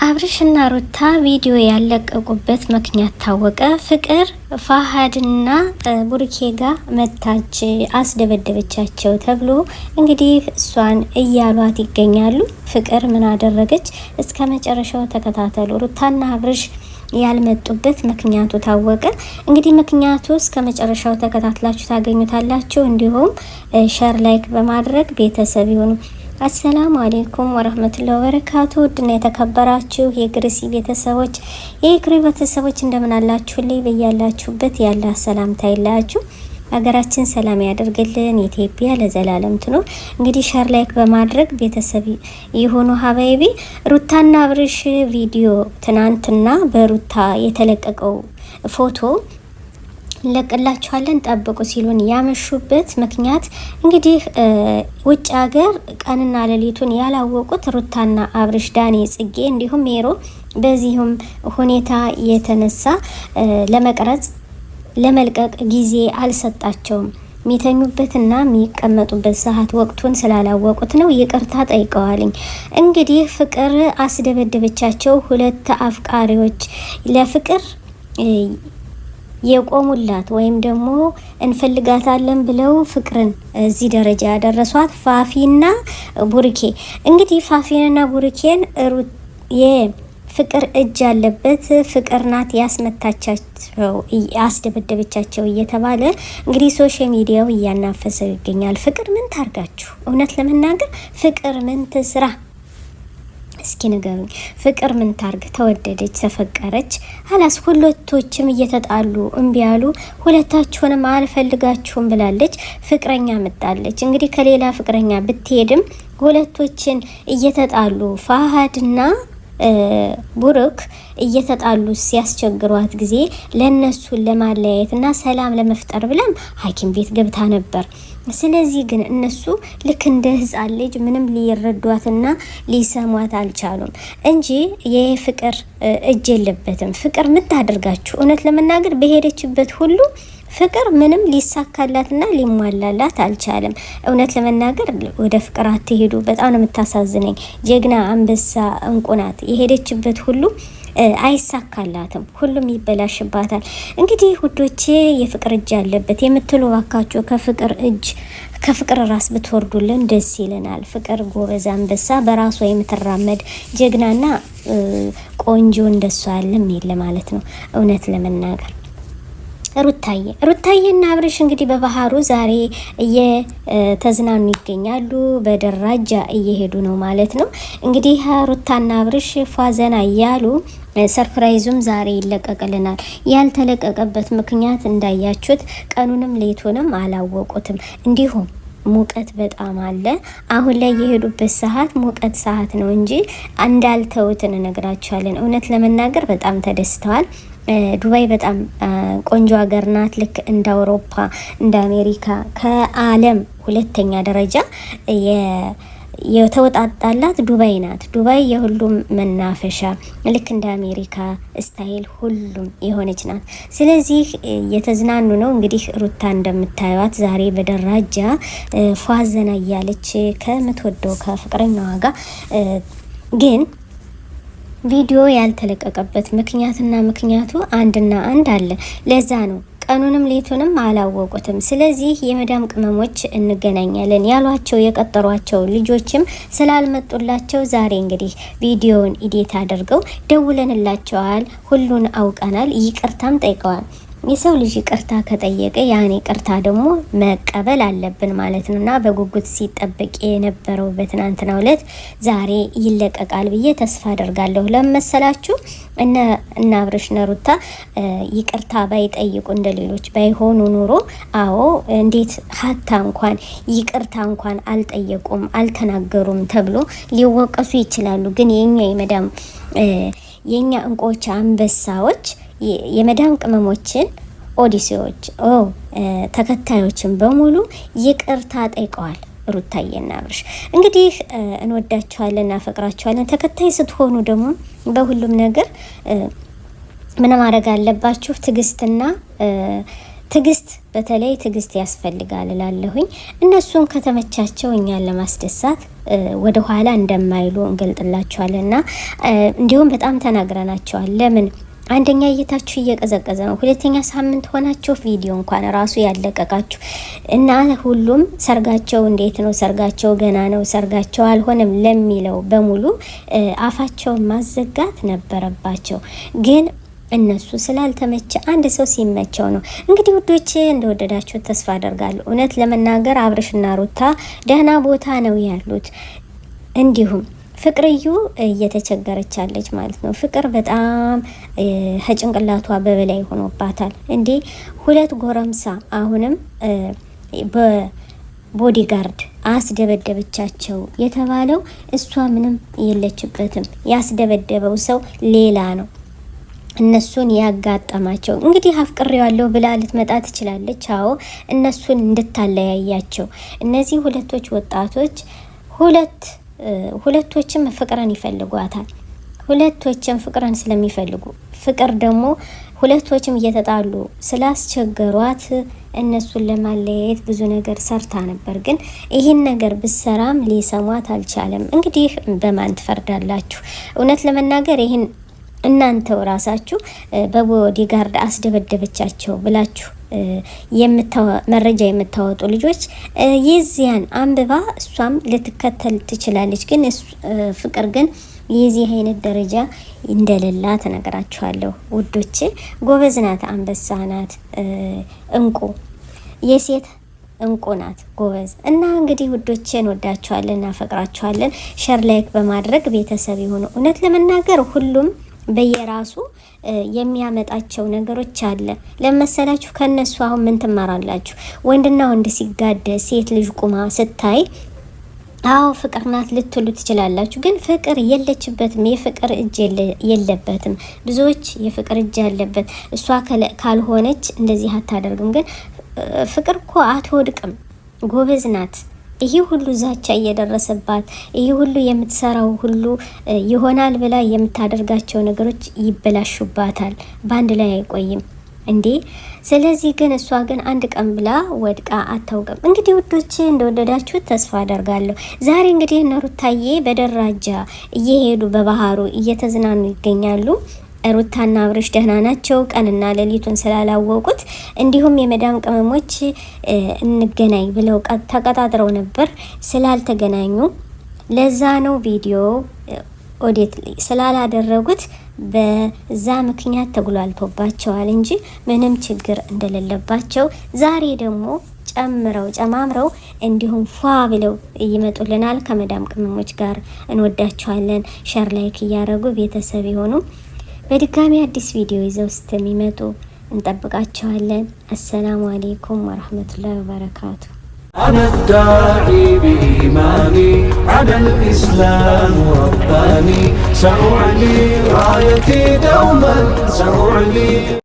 አብርሽና ሩታ ቪዲዮ ያለቀቁበት ምክንያት ታወቀ። ፍቅር ፋሀድና ቡርኬ ጋ መታች አስደበደበቻቸው ተብሎ እንግዲህ እሷን እያሏት ይገኛሉ። ፍቅር ምን አደረገች? እስከ መጨረሻው ተከታተሉ። ሩታና አብርሽ ያልመጡበት ምክንያቱ ታወቀ። እንግዲህ ምክንያቱ እስከ መጨረሻው ተከታትላችሁ ታገኙታላችሁ። እንዲሁም share፣ like በማድረግ ቤተሰብ ይሁኑ። السلام عليكم ورحمة الله وبركاته። ውድና የተከበራችሁ የግርሲ ቤተሰቦች የግሪ ቤተሰቦች እንደምን አላችሁልኝ? በያላችሁበት ያለ ሰላምታ ይላችሁ። ሀገራችን ሰላም ያደርግልን። ኢትዮጵያ ለዘላለም ትኖር። እንግዲህ share like በማድረግ ቤተሰብ የሆኑ حبايبي ሩታና አብርሽ ቪዲዮ ትናንትና በሩታ የተለቀቀው ፎቶ እንለቅላችኋለን ጠብቁ ሲሉን ያመሹበት ምክንያት እንግዲህ ውጭ ሀገር ቀንና ሌሊቱን ያላወቁት ሩታና አብርሽ፣ ዳኔ፣ ጽጌ እንዲሁም ሜሮ በዚሁም ሁኔታ የተነሳ ለመቅረጽ ለመልቀቅ ጊዜ አልሰጣቸውም። የሚተኙበትና የሚቀመጡበት ሰዓት ወቅቱን ስላላወቁት ነው። ይቅርታ ጠይቀዋልኝ። እንግዲህ ፍቅር አስደበደበቻቸው። ሁለት አፍቃሪዎች ለፍቅር የቆሙላት ወይም ደግሞ እንፈልጋታለን ብለው ፍቅርን እዚህ ደረጃ ያደረሷት ፋፊና ቡርኬ። እንግዲህ ፋፊንና ቡርኬን የፍቅር እጅ ያለበት ፍቅር ናት ያስመታቻቸው ያስደበደበቻቸው እየተባለ እንግዲህ social media ው እያናፈሰው ይገኛል። ፍቅር ምን ታርጋችሁ? እውነት ለመናገር ፍቅር ምን ትስራ? እስኪ ንገሩኝ፣ ፍቅር ምን ታርግ? ተወደደች፣ ተፈቀረች፣ خلاص ሁለቶችም እየተጣሉ እምቢ ያሉ ሁለታችሁንም አልፈልጋችሁም ብላለች። ፍቅረኛ መጣለች። እንግዲህ ከሌላ ፍቅረኛ ብትሄድም ሁለቶችን እየተጣሉ ፋሀድና ቡሩክ እየተጣሉ ሲያስቸግሯት ጊዜ ለነሱን ለማለያየት እና ሰላም ለመፍጠር ብላም ሐኪም ቤት ገብታ ነበር። ስለዚህ ግን እነሱ ልክ እንደ ሕፃን ልጅ ምንም ሊረዷትና ሊሰሟት አልቻሉም እንጂ የፍቅር እጅ የለበትም። ፍቅር ምታደርጋችሁ እውነት ለመናገር በሄደችበት ሁሉ ፍቅር ምንም ሊሳካላትና ሊሟላላት አልቻለም። እውነት ለመናገር ወደ ፍቅር አትሄዱ። በጣም ነው የምታሳዝነኝ። ጀግና አንበሳ እንቁ ናት። የሄደችበት ሁሉ አይሳካላትም፣ ሁሉም ይበላሽባታል። እንግዲህ ውዶቼ የፍቅር እጅ አለበት የምትሉ ባካችሁ ከፍቅር እጅ ከፍቅር ራስ ብትወርዱልን ደስ ይለናል። ፍቅር ጎበዝ አንበሳ በራሷ የምትራመድ ጀግናና ቆንጆ እንደሷ ያለም የለ ማለት ነው እውነት ለመናገር ሩታዬ ሩታዬና አብርሽ እንግዲህ በባህሩ ዛሬ እየተዝናኑ ይገኛሉ። በደራጃ እየሄዱ ነው ማለት ነው። እንግዲህ ሩታና አብርሽ ፏዘና እያሉ surprise ኡም ዛሬ ይለቀቅልናል። ያልተለቀቀበት ምክንያት እንዳያችሁት ቀኑንም ሌቱንም አላወቁትም። እንዲሁም ሙቀት በጣም አለ። አሁን ላይ የሄዱበት ሰዓት ሙቀት ሰዓት ነው እንጂ እንዳልተውት እንነግራችኋለን። እውነት ለመናገር በጣም ተደስተዋል። ዱባይ በጣም ቆንጆ ሀገር ናት። ልክ እንደ አውሮፓ እንደ አሜሪካ ከዓለም ሁለተኛ ደረጃ የተወጣጣላት ዱባይ ናት። ዱባይ የሁሉም መናፈሻ ልክ እንደ አሜሪካ style ሁሉም የሆነች ናት። ስለዚህ የተዝናኑ ነው። እንግዲህ ሩታ እንደምታዩት ዛሬ በደራጃ ፏዘና እያለች ከምትወደው ከፍቅረኛዋ ጋር ግን ቪዲዮ ያልተለቀቀበት ምክንያትና ምክንያቱ አንድና አንድ አለ። ለዛ ነው ቀኑንም ሌቱንም አላወቁትም። ስለዚህ የመዳም ቅመሞች እንገናኛለን ያሏቸው የቀጠሯቸው ልጆችም ስላልመጡላቸው ዛሬ እንግዲህ ቪዲዮውን edit አድርገው ደውለንላቸዋል። ሁሉን አውቀናል፣ ይቅርታም ጠይቀዋል። የሰው ልጅ ይቅርታ ከጠየቀ ያን ይቅርታ ደግሞ መቀበል አለብን ማለት ነው። እና በጉጉት ሲጠበቅ የነበረው በትናንትናው ዕለት ዛሬ ይለቀቃል ብዬ ተስፋ አደርጋለሁ። ለመሰላችሁ እነ አብርሽ እነ ሩታ ይቅርታ ባይጠይቁ እንደ ሌሎች ባይሆኑ ኑሮ አዎ እንዴት ሀታ እንኳን ይቅርታ እንኳን አልጠየቁም አልተናገሩም ተብሎ ሊወቀሱ ይችላሉ። ግን የኛ የመዳም የኛ እንቁዎች አንበሳዎች የመዳም ቅመሞችን ኦዲሴዎች ተከታዮችን በሙሉ ይቅርታ ጠይቀዋል። ሩታዬና አብርሽ እንግዲህ እንወዳችኋለን፣ እናፈቅራችኋለን። ተከታይ ስትሆኑ ደግሞ በሁሉም ነገር ምን ማድረግ አለባችሁ? ትዕግስትና ትግስት፣ በተለይ ትግስት ያስፈልጋል እላለሁኝ። እነሱን ከተመቻቸው እኛን ለማስደሳት ወደ ኋላ እንደማይሉ እንገልጥላቸዋለን እና እንዲሁም በጣም ተናግረናቸዋል። ለምን አንደኛ እይታችሁ እየቀዘቀዘ ነው፣ ሁለተኛ ሳምንት ሆናችሁ ቪዲዮ እንኳን ራሱ ያለቀቃችሁ እና ሁሉም ሰርጋቸው እንዴት ነው፣ ሰርጋቸው ገና ነው፣ ሰርጋቸው አልሆነም ለሚለው በሙሉ አፋቸውን ማዘጋት ነበረባቸው ግን እነሱ ስላልተመቸ አንድ ሰው ሲመቸው ነው። እንግዲህ ውዶች እንደወደዳችሁ ተስፋ አደርጋለሁ። እውነት ለመናገር አብርሽና ሩታ ደህና ቦታ ነው ያሉት። እንዲሁም ፍቅርዩ እየተቸገረቻለች ማለት ነው። ፍቅር በጣም ከጭንቅላቷ በበላይ ሆኖባታል። እንዴ ሁለት ጎረምሳ አሁንም በ bodyguard አስደበደበቻቸው የተባለው እሷ ምንም የለችበትም። ያስደበደበው ሰው ሌላ ነው። እነሱን ያጋጠማቸው እንግዲህ አፍቅሬዋለሁ ብላ ልትመጣ ትችላለች። አዎ እነሱን እንድታለያያቸው እነዚህ ሁለቶች ወጣቶች ሁለቶችም ፍቅርን ይፈልጓታል። ሁለቶችም ፍቅርን ስለሚፈልጉ ፍቅር ደግሞ ሁለቶችም እየተጣሉ ስላስቸገሯት እነሱን ለማለያየት ብዙ ነገር ሰርታ ነበር። ግን ይህን ነገር ብሰራም ሊሰሟት አልቻለም። እንግዲህ በማን ትፈርዳላችሁ? እውነት ለመናገር ይህን እናንተው ራሳችሁ በ bodyguard አስደበደበቻቸው ብላችሁ መረጃ የምታወጡ ልጆች የዚያን አንብባ እሷም ልትከተል ትችላለች። ግን ፍቅር ግን የዚህ አይነት ደረጃ እንደሌላ ተነግራችኋለሁ ውዶቼ። ጎበዝ ናት፣ አንበሳ ናት፣ እንቁ የሴት እንቁ ናት፣ ጎበዝ እና እንግዲህ ውዶቼ እንወዳችኋለን፣ እናፈቅራችኋለን። Share like በማድረግ ቤተሰብ የሆኑ እውነት ለመናገር ሁሉም በየራሱ የሚያመጣቸው ነገሮች አለ። ለመሰላችሁ ከነሱ አሁን ምን ትማራላችሁ? ወንድና ወንድ ሲጋደ ሴት ልጅ ቁማ ስታይ አዎ ፍቅር ናት ልትሉ ትችላላችሁ። ግን ፍቅር የለችበትም። የፍቅር እጅ የለበትም። ብዙዎች የፍቅር እጅ ያለበት እሷ ካልሆነች እንደዚህ አታደርግም። ግን ፍቅር እኮ አትወድቅም። ጎበዝ ናት። ይህ ሁሉ ዛቻ እየደረሰባት ይህ ሁሉ የምትሰራው ሁሉ ይሆናል ብላ የምታደርጋቸው ነገሮች ይበላሹባታል። በአንድ ላይ አይቆይም እንዴ። ስለዚህ ግን እሷ ግን አንድ ቀን ብላ ወድቃ አታውቅም። እንግዲህ ውዶች እንደወደዳችሁ ተስፋ አደርጋለሁ። ዛሬ እንግዲህ እነ ሩታዬ በደራጃ እየሄዱ በባህሩ እየተዝናኑ ይገኛሉ። ሩታና አብርሽ ደህና ናቸው። ቀንና ሌሊቱን ስላላወቁት እንዲሁም የመዳም ቅመሞች እንገናኝ ብለው ተቀጣጥረው ነበር ስላልተገናኙ ለዛ ነው ቪዲዮ edit ስላላደረጉት በዛ ምክንያት ተጉላልቶባቸዋል እንጂ ምንም ችግር እንደሌለባቸው ዛሬ ደግሞ ጨምረው ጨማምረው እንዲሁም ፏ ብለው ይመጡልናል። ከመዳም ቅመሞች ጋር እንወዳቸዋለን። Share like እያደረጉ ቤተሰብ የሆኑ በድጋሚ አዲስ ቪዲዮ ይዘው ስትሚመጡ እንጠብቃቸዋለን። السلام عليكم ورحمة الله وبركاته። أنا الداعي بإيماني على الإسلام رباني سأعلي رايتي دوما سأعلي.